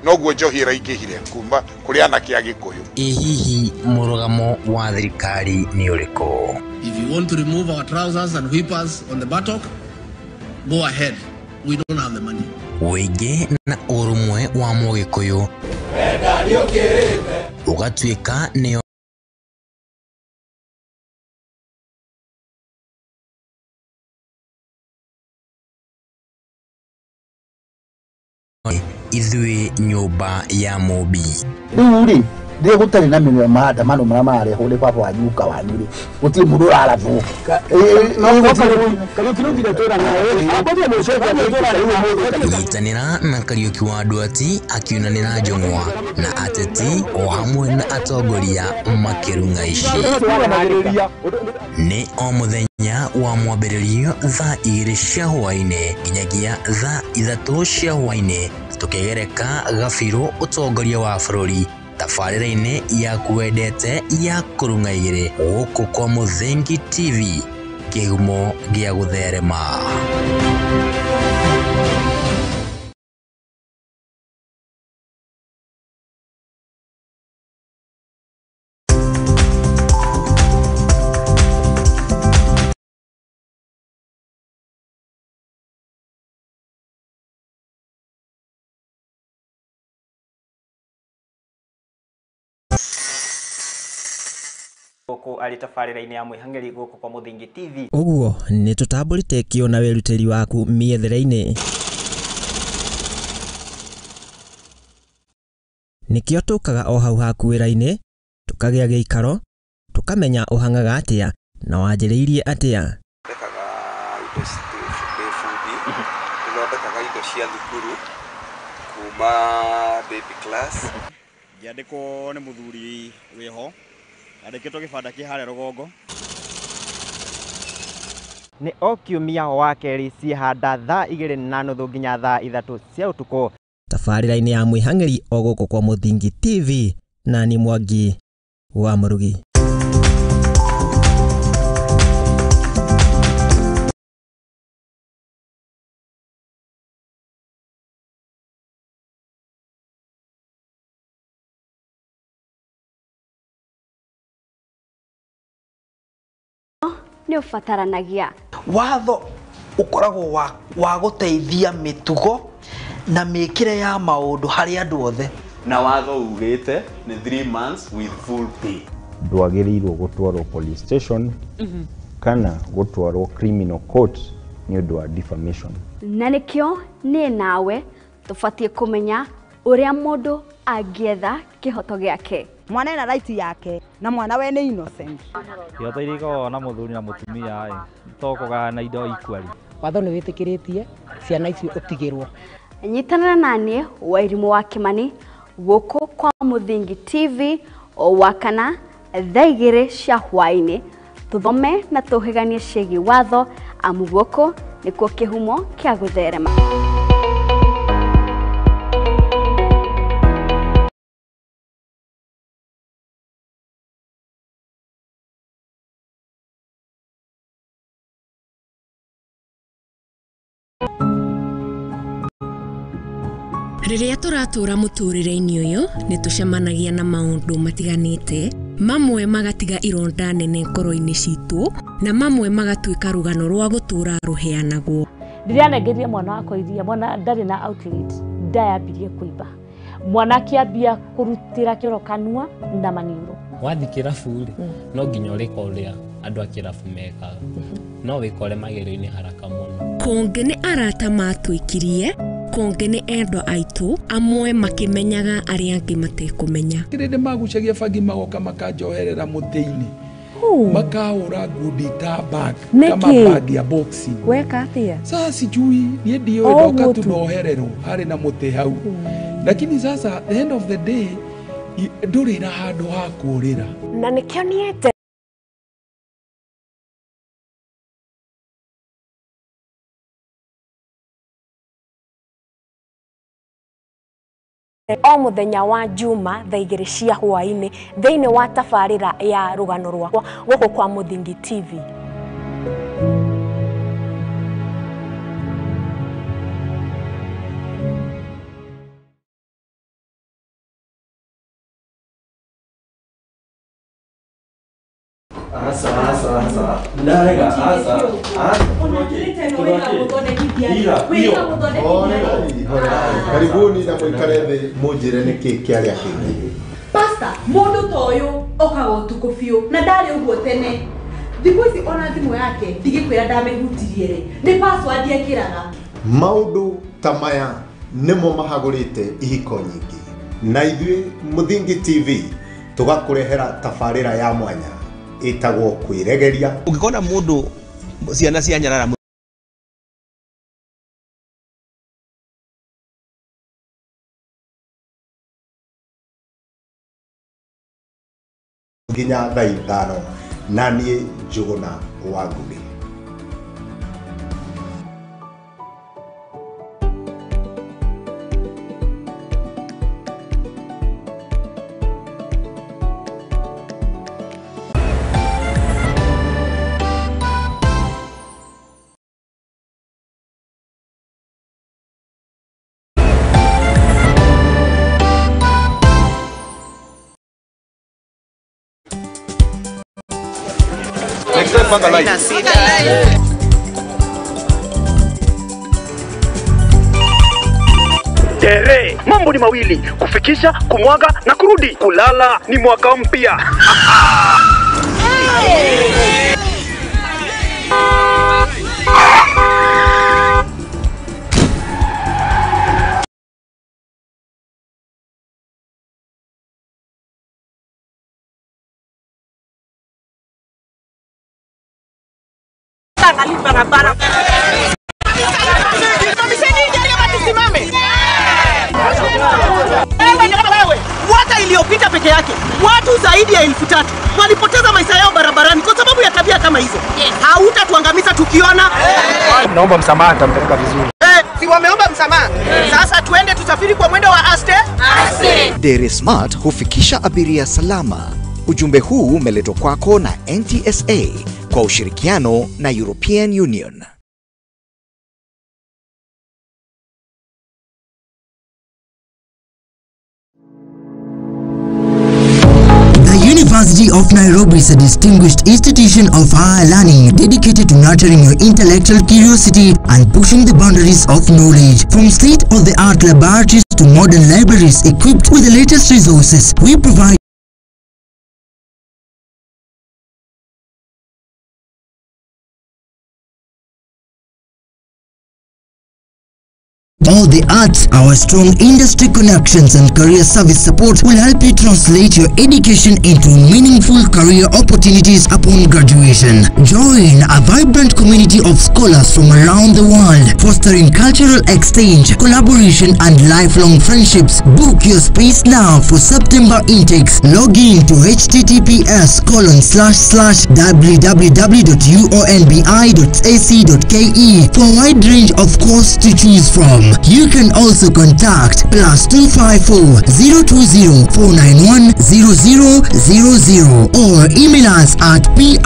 noguo njohi ĩraingĩhire kuma kũrĩ anake a Gĩkũyũ. Ĩ hihi mũrũgamo wa thirikari nĩ ũrĩkũ? If you want to remove our trousers and whip us on the buttock, go ahead. We don't have the money. Wĩingĩ na ũrũmwe wa mũgĩkũyũ ũgatuĩka nĩo ithuĩ nyũmba ya Mũmbi. Rĩu rĩ rĩrĩa gũtarĩ na maandamano marĩa mararehwo nĩ baba wanyu guka wanyu rĩ gũtirĩ mũndũ ũrarathwo. Nyitanĩra na Kariũki wa Nduati akiunanĩra njũng'wa na ateti o hamwe na atongoria makĩrung'a ici. Nĩ o mũthenya wa mwambĩrĩrio thaa 2 cia hwaĩ-inĩ nginyagia thaa 3 cia hwaĩ-inĩ tũkĩgereka gabirũ ũtongoria wa bũrũri tabarĩra-inĩ yaku wendete ya kũrung'a igĩrĩ gũkũ kwa Muthingi TV kĩhumo gĩa gũtherema. Gũkũ arĩ tabarĩra-inĩ ya mwĩhang'ĩri gũkũ kwa Muthingi TV. Ũguo nĩ tũtambũrĩte kĩo na wĩrutĩri waku mĩethere-inĩ. Nĩkĩo tũkaga o hau haku wĩra-inĩ, tũkagĩa gĩikaro, tũkamenya ũhang'aga atĩa na wanjĩrĩirie atĩa. Thondekaga indo ndĩ bundi, nĩthondekaga indo cia thukuru kuma baby class. Ngĩandĩkwo nĩ mũthuri wĩho, andĩkĩtwo gĩbanda kĩ harĩa rũgongo. Nĩ o kiumia wa kerĩ ciĩhanda thaa 2:30 nginya thaa 3 cia ũtukũ. Tabarĩra-inĩ ya mwĩhang'ĩri o gũkũ kwa Mũthingi TV na ni Mwangi wa Mũrugi. Nĩ ũbataranagia watho ũkoragwo wa gũteithia mĩtugo na mĩkĩre ya maũndũ harĩ andũ othe. Na watho ugĩte nĩ 3 months with full pay. Ndwagĩrĩirwo gũtwarwo police station kana gũtwarwo criminal court nĩ ũndũ wa defamation. Na nĩkĩo niĩ nawe tũbatiĩ kũmenya ũrĩa mũndũ angĩetha kĩhoto gĩake. Mwana ena right yake na mwana we nĩ innocent. Ihoto iria ikoragwo na mũthuri na mũtumia ĩ to kũgayana indo equally. Watho nĩ wĩtĩkĩrĩtie ciana icio ũtigĩrwo. Nyitanĩra na niĩ Wairimũ wa Kĩmani gũkũ kwa Mũthingi TV o wakana thaa 2 cia hwaĩ-inĩ tũthome na tũhĩganie ciĩgiĩ watho amu gũkũ nĩkuo kĩhumo kĩa gũtherema. Rĩrĩa tũratũra mũtũrĩre-inĩ ũyũ nĩ tũcemanagia na maũndũ matiganĩte, mamwe magatiga ironda nene ngoro-inĩ citũ na mamwe magatuĩka rũgano rwa gũtũra rũheanagwo. Ndĩranengeria mwana wakwa iria, mwana ndarĩ na outlet, ndayambirie kũimba. Mwana akĩambia kũrutĩra kĩoro kanua na maniũrũ. Wathiĩ kĩrabu rĩ, no nginya ũrĩka ũrĩa andũ a kĩrabu mekaga, no wĩkore magerio-inĩ haraka mũno. Kũngĩ nĩ arata matwĩkirie, kũngĩ nĩ endwa aitũ, amwe makĩmenyaga arĩa angĩ matekũmenya. Kĩrĩndĩ magucagia bangi magoka makanjoherera mũtĩ-inĩ, makahũra ngundi ta bag kama bag ya boxing. Weka atĩa? Sasa sijui niĩ ndiũĩ, ndoka tu nohererwo harĩ na mũtĩ hau, lakini sasa the end of the day ndũrĩ na handũ ha kũũrĩra. Na nĩkĩo niĩ o muthenya wa Juma thaa 2 cia hwaĩ-inĩ thĩinĩ wa tabarĩra ya rũgano rwakwa gũkũ kwa Mũthingi TV. Karibuni na mũikare thĩ mũnjĩre nĩkĩ kĩarĩa kĩngĩ. Pastor, mũndũ ta ũyũ okaga ũtukũ biũ na ndarĩ ũguo tene. Thikũ ici ona thimũ yake ndigĩkwĩra ndamĩhutirie rĩ, nĩ password ekĩraga. Maũndũ ta maya nĩmo mahagũrĩte ihiko nyingĩ, na ithuĩ Mũthingi TV tũgakũrehera tabarĩra ya mwanya ĩtagwo kwĩregeria. Ũngĩkona mũndũ ciana cia nyarara nginya thaa 5 na niĩ Njũgũna wa Ngũgĩ. Tere, mambo ni mawili, kufikisha, kumwaga na kurudi. Kulala ni mwaka mpya. angalii barabara. Mwaka iliyopita peke yake watu zaidi ya 3000 walipoteza maisha yao barabarani kwa sababu ya tabia kama hizo. Hautatuangamiza tukiona. Naomba msamaha, nitampeleka vizuri. Si wameomba msamaha. Sasa tuende tusafiri kwa mwendo wa aste. Aste. Dere Smart hufikisha abiria salama. Ujumbe huu umeletwa kwako na NTSA kwa ushirikiano na European Union. The University of Nairobi is a distinguished institution of higher learning dedicated to nurturing your intellectual curiosity and pushing the boundaries of knowledge. From state-of-the-art laboratories to modern libraries equipped with the latest resources, we provide all the arts. Our strong industry connections and career service support will help you translate your education into meaningful career opportunities upon graduation. Join a vibrant community of scholars from around the world, fostering cultural exchange, collaboration, and lifelong friendships. Book your space now for September intakes. Log in to https://www.uonbi.ac.ke for a wide range of courses to choose from. You can also contact +254 020 491 0000 or email us at pr@ounbi.ac.ke.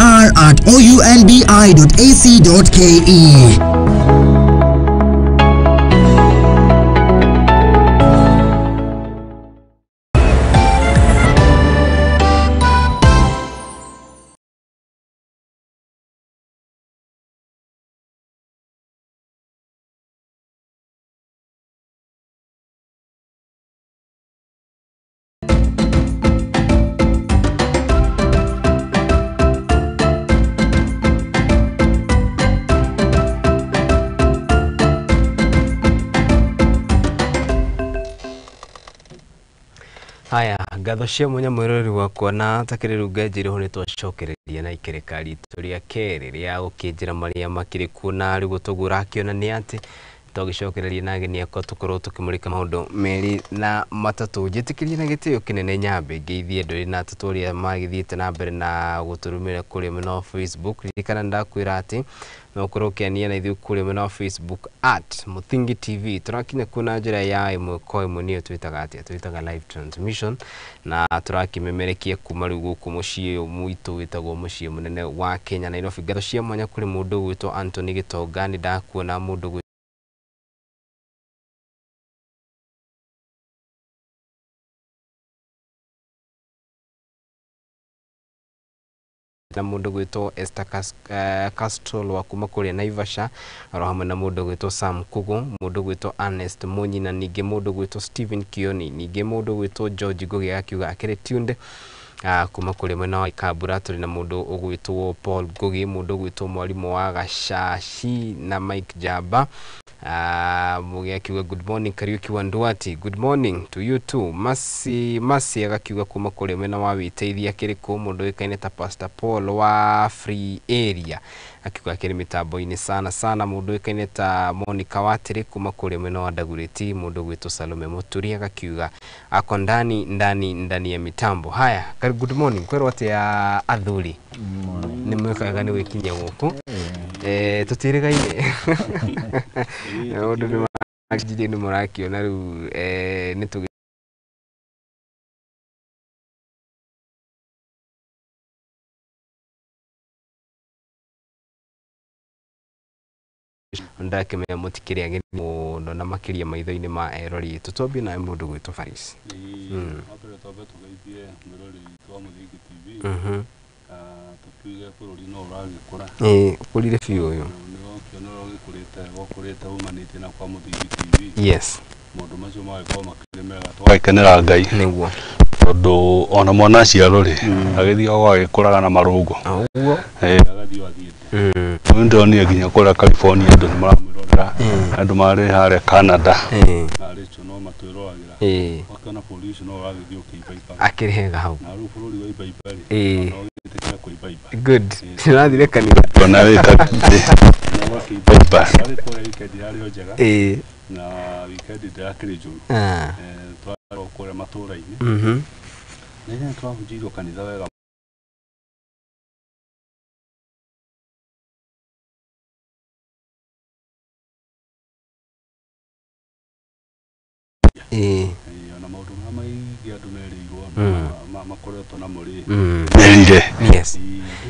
Haya, ngatho cia mwanya mwĩroreri wakwa na takĩrĩ rĩu ngenjĩrĩ ho nĩ twacokereria na ikereka ritũ rĩa kerĩ rĩa gũkĩnjĩra marĩa makĩrĩ kuo na rĩu toguo ũrakĩona nĩ atĩ tũgĩcokereria na ageni akwa tũkorwo tũkĩmũrĩka maũndũ merĩ na matatũ. Njĩtĩkĩrie na gĩtĩo kĩnene nyambe ngeithie andũ erĩ na atatũ arĩa magĩthiĩte na mbere na gũtũrũmĩrĩra kũrĩa mwena wa Facebook. Ririkana ndakwĩra atĩ no ũkorwo ũkĩania na ithuĩ kũrĩa mwena wa Facebook at Muthingi TV. Tũrakinya kuo na njĩra ya ĩmwe kwa ĩmwe, nĩyo twĩtaga atĩa? Twĩtaga live transmission, na tũrakĩmemerekia kuma rĩu gũkũ mũciĩ mwitũ wĩtagwo mũciĩ mũnene wa Kenya, Nairobi. Ngatho cia mwanya kũrĩ mũndũ ũgwĩtwo Anthony Gĩtonga, nĩ ndakuona mũndũ na mundu gwitwo Esther Castro wa kuma kuria Naivasha, oro hamwe na mundu gwitwo Sam Kugu, mundu gwitwo Ernest Munyi, na ningi mundu gwitwo Stephen Kioni, ningi mundu gwitwo George Ngugi akiuga akiri tuned kuma kuria mwena wa Ikambura. Turi na mundu ugwitwo Paul Ngugi, mundu ugwitwo mwarimu wa Gacaci na Mike Jamba. Mugi akiuga good morning Kariuki wa Nduati, good morning to you too. Masi agakiuga kuma kuria mwena wa Witeithia kiriku, mundu wikaine ta Pastor Paul wa Free Area akiuga akiri mitambo-ini sana sana. Mundu wikaine ta Monica Watiri kuma kuria mwena wa Dagoretti, mundu gwitwo Salome Muturi agakiuga ako ndani ndani ndani ya mitambo. Haya, good morning kwerwo atia athuri, ni mwekaga ni gwikinyia guku tutirigaine undu ni majiri ni murakiona riu ni tu ndakimenya mutikiri ageni muno na makiria maitho-inĩ ma erori itu. Twambie nawe mundu gwitwo Faris. Wambere twambe tugeithie mwĩroreri witũ wa Muthingi TV. Tukiuge bũrũri no ũragĩkũra. Ũkũrire biũ ũyũ. Nĩũrakĩona ũrĩa ũgĩkũrĩte ũkũrĩte umanĩtie na kwa Muthingi TV. Yes. Maũndũ macio magagĩkorwo makĩrĩ mega tũgagĩkenera Ngai. Nĩguo. Tondũ ona mwana aciarwo rĩ, agĩthiaga agĩkũraga na marũngo. Ũguo. Agathiĩ athiĩte. Nĩ ndĩronire nginya kũrĩa California andũ nĩ maramwĩrorera, andũ marĩ harĩa Canada. Na rĩcio no matwĩroragĩra. Ũgakĩona bũrũri ũcio no ũragĩthiĩ ũkĩimbaimbaga. Akĩrĩ hega hau. Na rĩu bũrũri waimbaimba rĩ, ona ũgĩtĩkĩra kũimbaimba. Good. Ũrathire kanitha? Ona wĩ kanitha. Warĩ kũrĩa weekend yarĩ o njega. Ĩĩ. Na weekend ndĩrakĩrĩ njũru. Ah. Twarĩ kũrĩa matũũra-inĩ. Na nĩ twahunjĩirio kanitha wega. Ĩĩ. Ona maũndũ marĩa maingĩ andũ merĩirwo makoretwo namo rĩ, merire. Yes.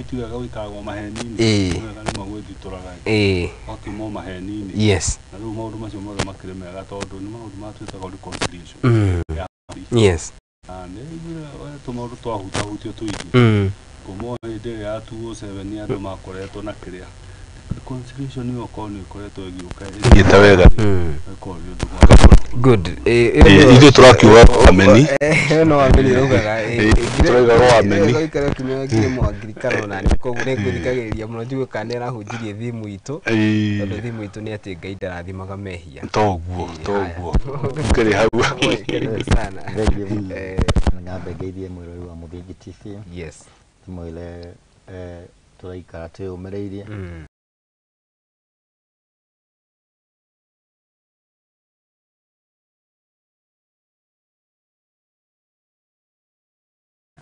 Ti wega gũikaragwo maheni-inĩ. Ĩĩ. Nĩ wega rĩmwe gwĩthitũraga. Ĩĩ. Ũgakiuma o maheni-inĩ. Yes. Na rĩu maũndũ macio mothe makĩrĩ mega tondũ nĩ maũndũ marĩa twĩtaga reconciliation. Ya Yes. Na nĩ iguire tũmaũndũ twahutahutio tũingĩ. Kuma o hĩndĩ ĩrĩa ya 2007 andũ makoretwo na kĩrĩa reconciliation ĩyo korwo nĩ ĩkoretwo ĩgĩũka ĩthiĩte wega, ĩkorwo nĩ ũndũ mwega mũno. Good. Ithuĩ tũrakiuga ameni. No ameni raugaga. Tũrauga ro ameni. Gũikara kiumia kĩrĩ mwangirikano na nĩ koguo nĩ ngũthikagĩrĩria mũno njigue kana nĩ arahunjirie thimu itũ, tondũ thimu itũ nĩ atĩ Ngai ndarathimaga mehia. Toguo toguo kĩrĩ hau. Karibu sana. Nyambe ngeithie mwĩrori wa Mũthingi TV. Yes. Tũmwĩre tũraikara twĩyũmĩrĩirie.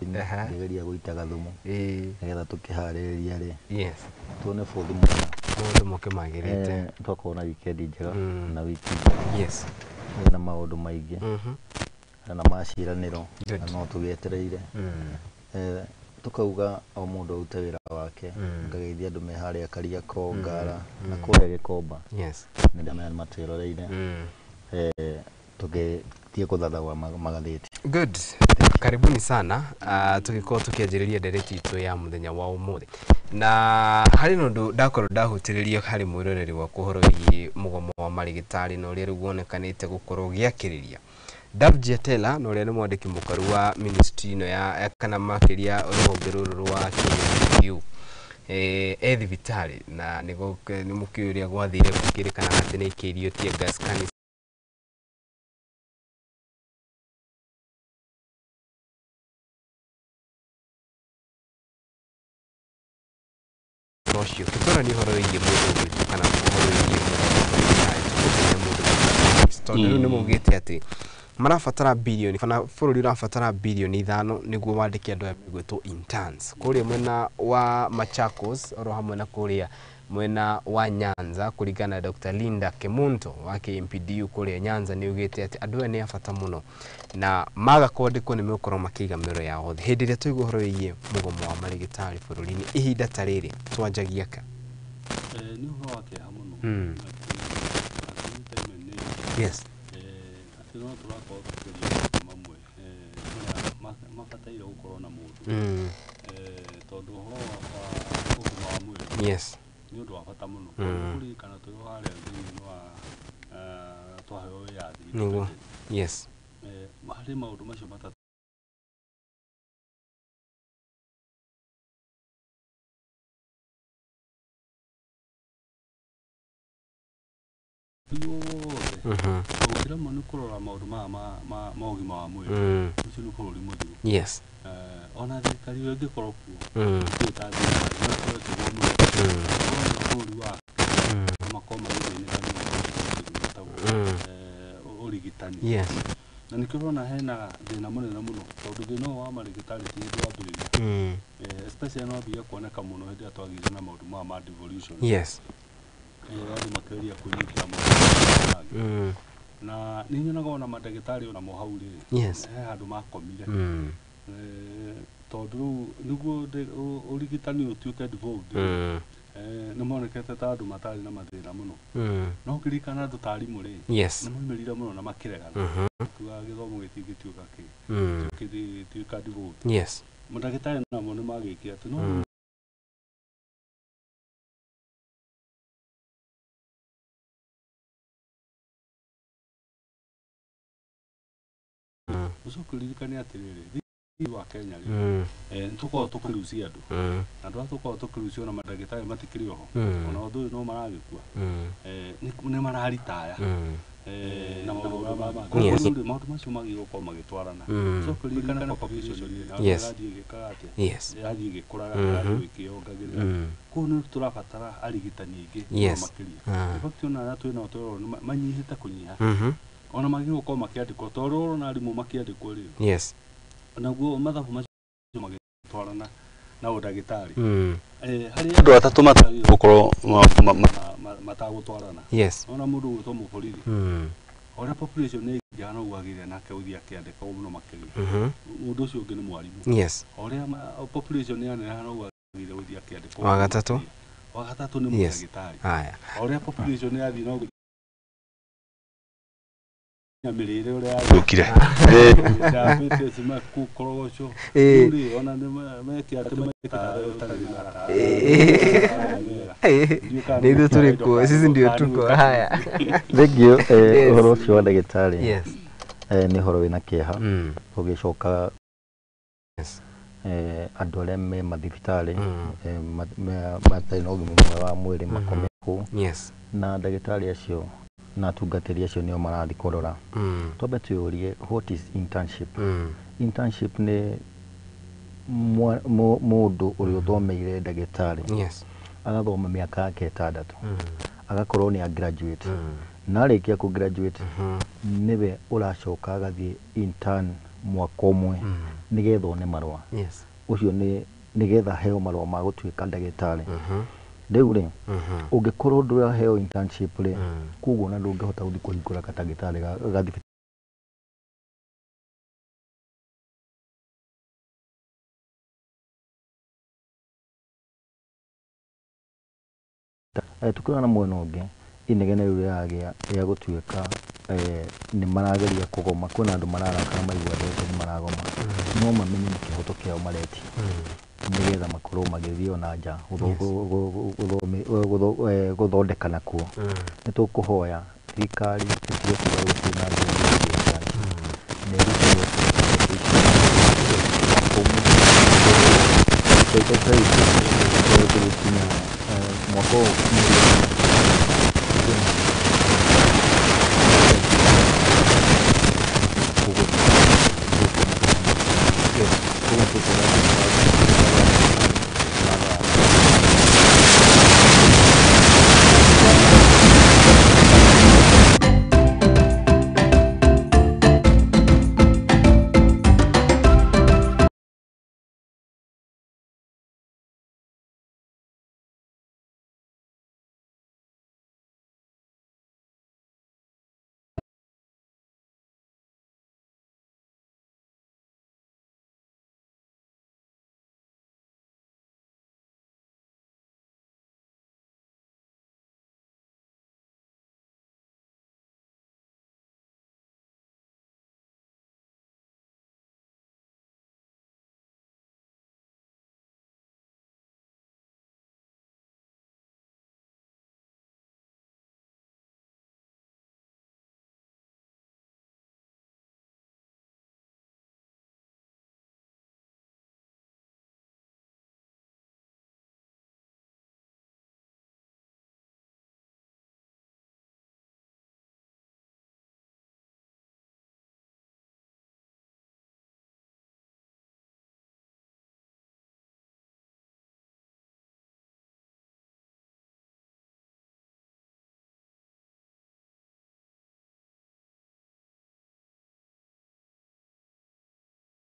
Ngĩgeria gũitaga thumu nĩgetha tũkĩharĩrĩria rĩ. Yes. Tuone bũthi mwega. Maũndũ moke magĩrĩte. Twakorwo na weekend njega na wiki njega. Yes. Na maũndũ maingĩ na maciranĩro na no tũgĩetereire. Tukauga o mũndũ arute wĩra wake, ngageithia andũ me harĩa Kariakoo, Ngara na kũrĩa Gĩkomba. Yes. Nĩ ndamenya nĩ matwĩroreire. Tũgĩthiĩ gũthathagwa magathĩti. Good. Karibuni sana. Tũgĩkorwo tũkĩanjĩrĩria ndereti itũ ya mũthenya wa ũmũthĩ, na harĩ na ũndũ ndakorwo ndahutĩrĩria harĩ mwĩroreri wakwa ũhoro wĩgiĩ mũgomo wa marĩgĩtarĩ na ũrĩa rĩu wonekanĩte gũkorwo ũgĩakĩrĩria. Davji Atela na ũrĩa nĩ mwandĩki mũkaru wa ministry ĩno ya kana makĩria rũhonge rũrũ rwa KMPDU, e thibitarĩ na nĩ mũkĩũĩ ũrĩa gwathire gũkĩrĩkana atĩ nĩ aikĩirio tear gas canister ũcio. Tũkĩarania ũhoro wĩgiĩ mũndũ ũgwĩtwo kana ũhoro wĩgiĩ mũndũ, tondũ rĩu nĩ maugĩte atĩ marabatara bilioni kana bũrũri ũrabatara bilioni 5 nĩguo wandĩke andũ aya megwĩtwo interns kũrĩa mwena wa Machakos oro hamwe na kũrĩa mwena wa Nyanza. Kũringana na Dr. Linda Kemunto wa KMPDU kũrĩa Nyanza, nĩ augĩte atĩ andũ aya nĩ a bata mũno na maga kwandĩkwo nĩ megũkorwo makĩiga mĩoyo yao thĩ. Hĩndĩ ĩrĩa twaigua ũhoro wĩgiĩ mũgomo wa marĩgĩtarĩ bũrũri-inĩ ihinda ta rĩrĩ, twanjagia ka? Nĩ ũhoro wa kĩeha mũno. Yes. Atĩ no tũrakorwo tũkĩria maũndũ mamwe marĩa mabataire gũkorwo na mũndũ, tondũ ũhoro wa ũgima wa mwĩrĩ Yes. nĩ ũndũ wa bata mũno. Kũririkana twĩ harĩa thĩinĩ wa twaheo wĩyathi. Nĩguo. Yes. Harĩ maũndũ macio matatũ wothe gũkĩra mũno nĩ kũrora maũndũ maya ma ũgima wa mwĩrĩ, ũcio nĩ bũrũri mũthiru. Yes. Ona thirikari ĩyo ĩngĩkorwo kuo ĩĩ ta thirikari no ĩkorwo ĩkĩgwo mũno, bũrũri wa no makorwo magĩthĩnĩka nĩ ũndũ wĩtagwo ũrigitani. Yes. Na nĩkĩo ũrona hena thĩna mũnene mũno, tondũ thĩna ũyũ wa marĩgĩtarĩ ti hĩndĩ wambĩrĩria, especially no wambĩrĩria kuoneka mũno hĩndĩ ĩrĩa twagĩire na maũndũ maya ma devolution. Yes. Andũ makĩgeria kwĩnyitĩra maũndũ mangĩ. Na nĩ nyonaga ona mandagĩtarĩ onamo hau rĩ, Yes. he handũ makomire, tondũ rĩu nĩguo ũrigitani ũtuĩke devolved, nĩ monekete ta andũ matarĩ na mathĩna mũno. No ngĩririkana andũ ta arimũ rĩ, Yes. nĩ maumĩrire mũno na makĩregana, makiuga gĩthomo gĩtingĩtuĩka kĩ gĩtuĩka devolved. Yes. Mandagĩtarĩ namo nĩ magĩkire atĩ no ũcoke ũririkane atĩrĩrĩ Wa Kenya rĩ, nĩ tũkoragwo tũkĩrucia andũ, na andũ aya tũkoragwo tũkĩrucia ona mandagĩtarĩ matikĩrĩ oho, ona ũndũ ũyũ no maragĩkua, nĩ mararitaya na maũndũ marĩa mangĩ. Koguo rĩu rĩ, maũndũ macio magĩrĩirwo gũkorwo magĩtwarana. Coke ririkane population rĩ, na ĩrathiĩ ĩgĩkaga atĩa? Ĩrathiĩ ĩgĩkũraga, ĩrathiĩ ĩkĩyongagĩrĩra. Koguo nĩ tũrabatara arigitani aingĩ mũno makĩria. In fact, ona arĩa twĩnao tũrerwo nĩ manyihĩte kũnyiha, ona magĩrĩirwo gũkorwo makĩandĩkwo ta ũrĩa ũrona arimũ makĩandĩkwo rĩ, naguo mathabu macio magĩtwarana na ũndagĩtarĩ. Harĩ andũ atatũ matagĩrĩirwo gũkorwo matagũtwarana. Ona mũndũ ũgwĩtwo mũborithi, o ũrĩa population nĩ ĩingĩha noguo agĩrĩire nake gũthiĩ akĩandĩkwo mũno makĩria. Mũndũ ũcio ũngĩ nĩ mwarimũ. O ũrĩa population yaneneha noguo agĩrĩire gũthiĩ akĩandĩkwo Wa mũno gatatũ? makĩria. Wa gatatũ nĩ mũndagĩtarĩ. Haya. O ũrĩa population yathiĩ noguo mĩrĩre ũrĩa yathũkire, diabetes, makorogocwo. Rĩu rĩ, ona nĩ meke atĩ maikaraga ũtarĩ na Nĩ ithuĩ tũrĩ kuo, sisi ndio tuko. Haya. Thank you. Ũhoro ũcio wa ndagĩtarĩ nĩ ũhoro wĩna kĩeha. Ũgĩcoka andũ arĩa me mathibitarĩ matarĩ na ũgima mwega wa mwĩrĩ makome kũu, na ndagĩtarĩ acio na atungatĩri acio nĩo marathiĩ kũrora. Twambe twĩyũrie, what is internship? Internship nĩ mũndũ ũrĩa ũthomeire ndagĩtarĩ, agathoma mĩaka yake 6, agakorwo nĩ a graduate, na arĩkia kũ graduate nĩwe ũracoka agathiĩ intern mwaka ũmwe nĩgetha one marũa. Ũcio nĩ nĩgetha aheo marũa ma gũtuĩka ndagĩtarĩ. Rĩu rĩ, ũngĩkorwo ndũraheo internship rĩ, koguo ona ndũngĩhota gũthiĩ kũhingũra katagĩtarĩ ga thibitarĩ. Tukĩrora na mwena ũngĩ, inegene rĩu rĩragĩa rĩa gũtuĩka nĩ marageria kũgoma, kwĩna andũ mararakara maigua andũ acio nĩ maragoma, no mamenye nĩ kĩhoto kĩao maretia nĩgetha makorwo magĩthiĩ ona nja gũthondekana kuo. Nĩ tũkũhoya thirikari ĩtige kuga gũtirĩ na andũ aingĩ, na ĩrute mwaka ũmwe tũgũkinya mwaka ũyũ.